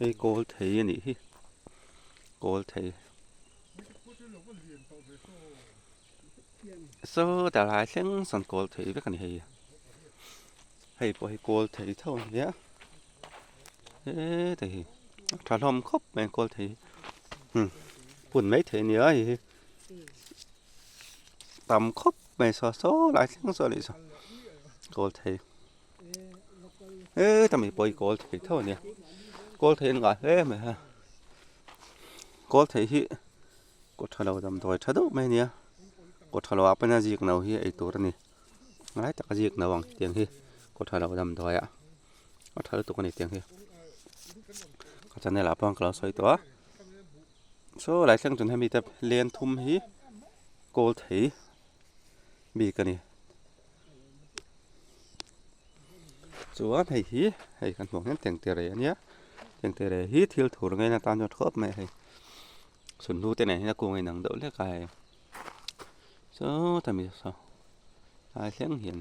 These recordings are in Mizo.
Hei kawl thei a nih hi kawl thei sawtah lai thleng sawn kawl thei vek a ni hei hei pawh hi kawl thei tho a nia hetah hi a tha hlawm khawp mai a kawl thei hi hun mai thei a nia hei hi tam khawp mai saw saw lai thleng saw a nih saw kawl thei. Heta mi pawh hi kawl thei tho a nia kawl thei an ngah hle mai a kawl thei hi kaw tha lo damdawi tha deuh mai a nia kaw tha lo ah pawh hian zik no hi ei tur a ni ngai taka zik no ang tiang hi kaw tha lo damdawi ah a tha lutuk a ni tiang hi ka channel ah pawh ka lo sawi tawh a saw lai thleng chuan hemi te len thum hi kawl thei bik a ni. Chuan hei hi hei kan hmuh hian tengtere a nia tengtere hi thil thur ngaina tan chuan khawp mai a hei sunhlu te nen hian a kung a inang deuh hlek a hei sawta mi saw lai thleng hian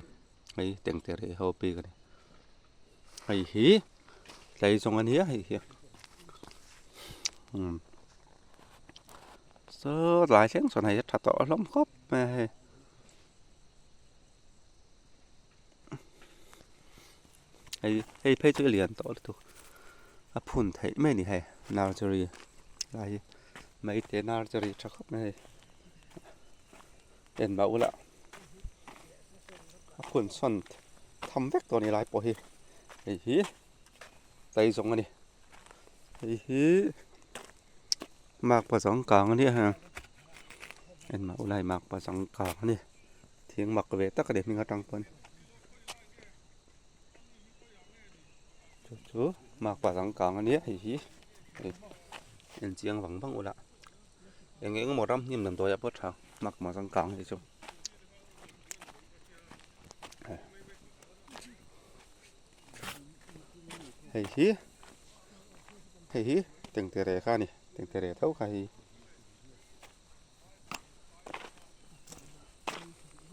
hei tengtere ho bik a ni hei hi tlai zawng a nia hei hi umm saw lai thleng chuan hei a tha tawh hlawm khawp mai a hei. Hei hei phei chu a lian tawh lutuk a phun theih mai a ni hei nursery lai hi maite nursery tha khawp mai a hei en mah ula a phun sawn tham vek tawh a ni lai pawh hi hei hi tlai zawng a ni hei hi makpa changkang a nia hei en mah ula hei makpa changkang a ni. Thing mak ve tak a ni hming atang pawn chu chu makpa changkang a nia hei hi hei en chiang vang vang ula eng eng emaw ram hnim damdawi ah pawh a tha makpa changkang hi chu hei hi hei hi tengtere kha a ni tengtere tho kha hei.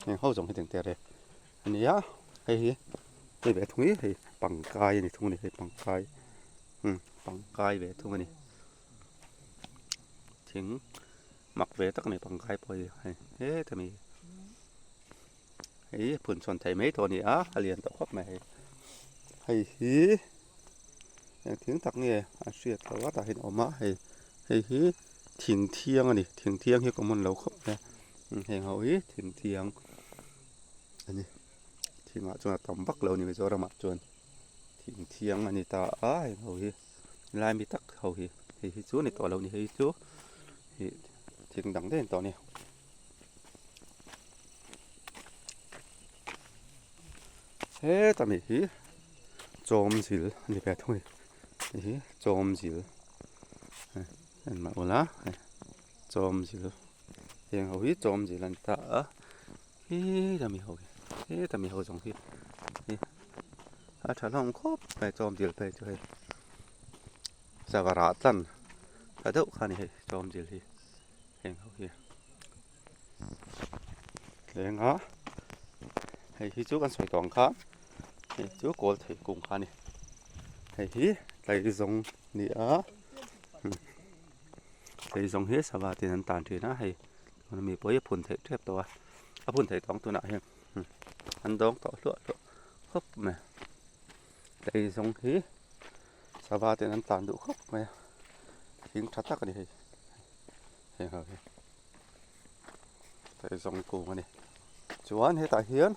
Heng ho zawng hi tengte rek a ni a hei hi hei ve thung hi hei pangkai a ni thung a ni hei pangkai umm pangkai ve thung a ni thing mak ve tak a ni pangkai pawh hi hei heta mi hei phun chhawn thei mai tawh a ni a a lian tawh khawp mai hei hei hi eng thing tak nge a hriat loh a tah hian a awm a hei hei hi thing thiang a ni thing thiang hi common lo khawp mai a heng ho hi thing thiang a ni thingah chuan a tam vak lo a ni Mizoramah chuan thing thiang a ni ta a heng ho hi lai mi tak ho hi hei hi chu a ni tawh lo a ni hei chu ih thing dang daih a ni tawh a ni. Heta mi hi chawmzil a ni ve thung a ni hei hi chawmzil en mah ula hei chawmzil heng ho hi chawmzil a ni ta a heta mi ho hi heta mi ho zawng hi a tha hlawm khawp mai chawmzil phei chu hei sava rah tlan tha deuh kha a ni hei chawmzil hi heng ho hi. Thleng a hei hi chu kan sawi tawh ang kha hei chu kawl thei kung kha a ni hei hi tlaizawng a ni a tlaizawng hi sava ten an tan thin a hei tuna mi pawh hi a phun theih tep tawh a a phun theih tawh ang tunah hian an dawng tawh hluah hluah khawp mai tlaizawng hi sava ten an tan duh khawp mai a thing tha tak a ni hei. Heng ho hi hei zawng kung a ni chuan hetah hian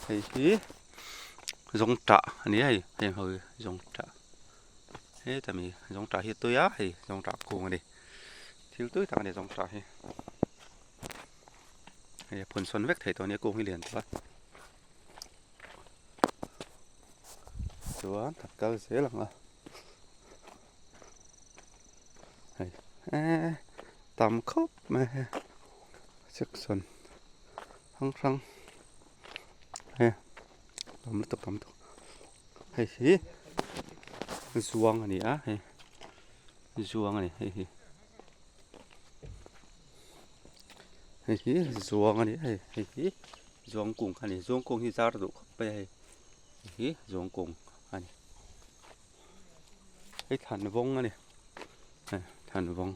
hei hi zawng tah a ni a hei heng ho hi zawng tah heta mi zawng tah hi a tui a hei zawng tah kung a ni thil tui tak a ni zawng tah hi hei a phun sawn vek thei tawh a nia kung hi lian tawh a chuan kan kal zel ang a. Hei eee tam khawp mai hei section hrang hrang hei tam lutuk tam lutuk hei hi zuang a ni a hei zuang a ni hei hi hei hi zuang a ni a hei hei hi zuang kung a ni zuang kung hi zar duh khawp mai a hei hei hi zuang kung a ni. Hei thlan vawng a ni thlan vawng.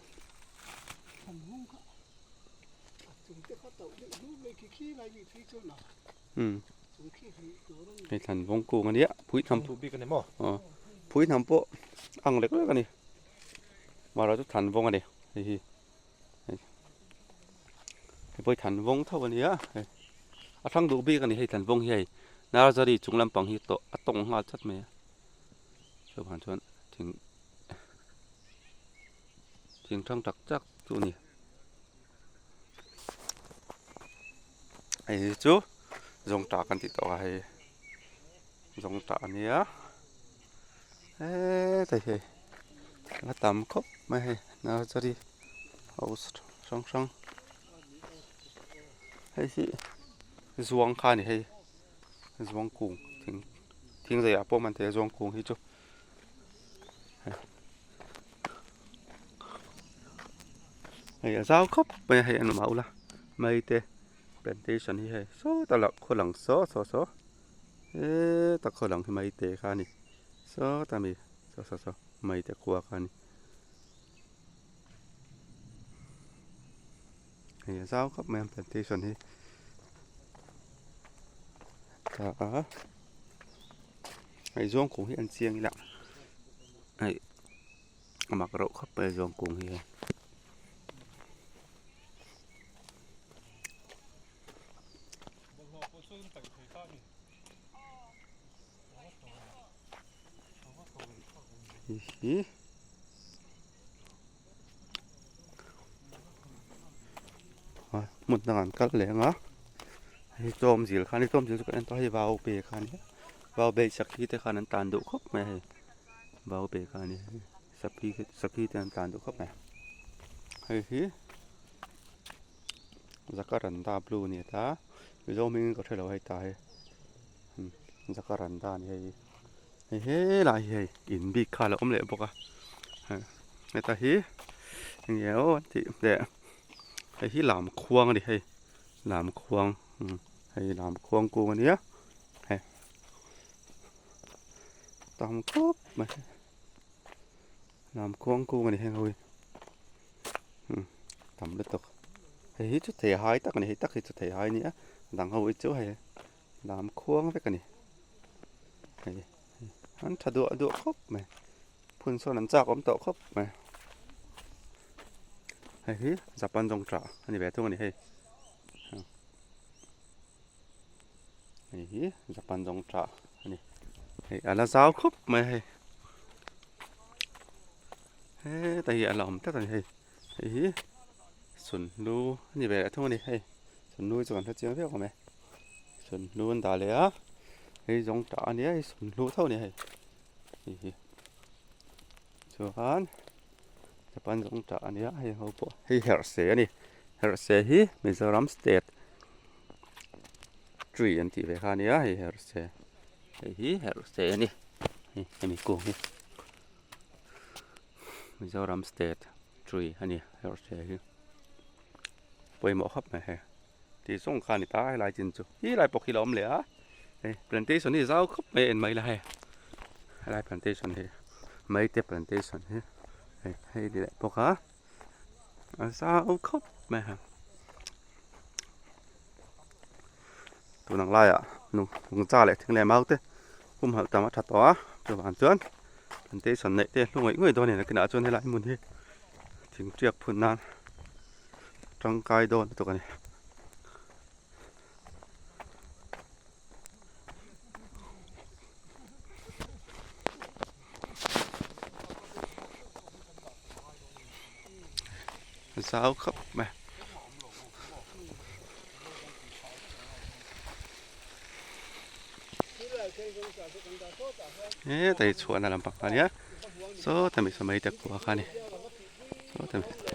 Hei thlan vawng kung a nia phui hnam phui hnam pawh ang lek lek a ni mahra chu thlan vawng a ni hei hi hei pawh hi thlan vawng tho a nia hei a thlang duh bik a ni hei thlan vawng hi hei nursery chung lampang hi tawh a tawng nghal chat mai a chuvang chuan thing thing thang tak tak chu a ni hei hi chu zawngtah kan tih tawh a hei zawngtah a nia hetlai hi a tam khawp mai hei nursery house hrang hrang hei hi zuang kha a ni hei zuang kung thing thing zeiah pawh man thei a zuang kung hi chu hei a zau khawp mai a hei an awm ula mai te plantation hi hei sawta lah khaw lang saw saw saw heta khaw lang hi mai te kha a ni sawta mi saw saw saw mai te khua kha a ni hei a zau khawp mai a plantation hi ta a hei zawng kung hi an chiang ila hei a mak reuh khawp mai zawng kung hi hei. Hi hmun dangah an kal leh ang a hei tlawm zil khan tlawm zil chu kan en tawh a hei vau pe kha a ni vau bei sakhi te khan an tan duh khawp mai a hei vau pe kha a ni sakhi sakhi te an tan duh khawp mai hei hi jacaranda blue a ni ta mizo hmingin ka hrelo hei ta hi jacaranda a ni hei hi. Hei helai hi hei in bik kha a lo awm leh bawk a heta hi enge aw an tih leh hei hi lam khuang a ni hei lam khuang hei lam khuang kung a nia hei tam khawp mai lam khuang kung a ni heng ho hi tam lutuk hei hi chu thei hai tak a ni hei tak hi chu thei hai a nia dang ho hi chu hei. Lam khuang vek a ni. Hei an tha duah duah khawp mai. Phun sawn an chak awm tawh khawp mai. Hei hi Japan zawng tah a ni ve thung a ni hei. Hei hi Japan zawng tah a ni. Hei a la zau khawp mai hei. Heta hi a la awm tlat a ni hei. Hei hi sunhlu a ni ve leh thung a ni hei. Sunhlu hi chu kan hre chiang viau awm e. Sunhlu an dah leh a hei zawng tah a nia hei sunhlu tho a ni hei hei hi chuan japan zawng tah a nia hei ho pawh hei herhse a ni herhse hi Mizoram state tree an tih ve kha a nia hei herhse hei hi herhse a ni hei hemi kung hi Mizoram state tree a ni herhse hi pawimawh khawp mai hei. Tih zawng kha a ni ta helai chin chu hi lai pawh khi la awm leh a hei plantation hi zau khawp mai a en mai la hei helai plantation hi maite plantation hi hei hei ni leh bawk a a zau khawp mai a tun ang laiah nungcha leh thing leh mau te humhalh tam a tha tawh a chuvang chuan plantation neih te hlu ngawih ngawih dawn a ni nakinah chuan helai hmun hi thingtiak phun nan. Tangkai dawn lutuk a ni. Zau khawp mai. He tai chhuahna lampang kha ania sawta mi saw mai te khua kha a ni sawta mi.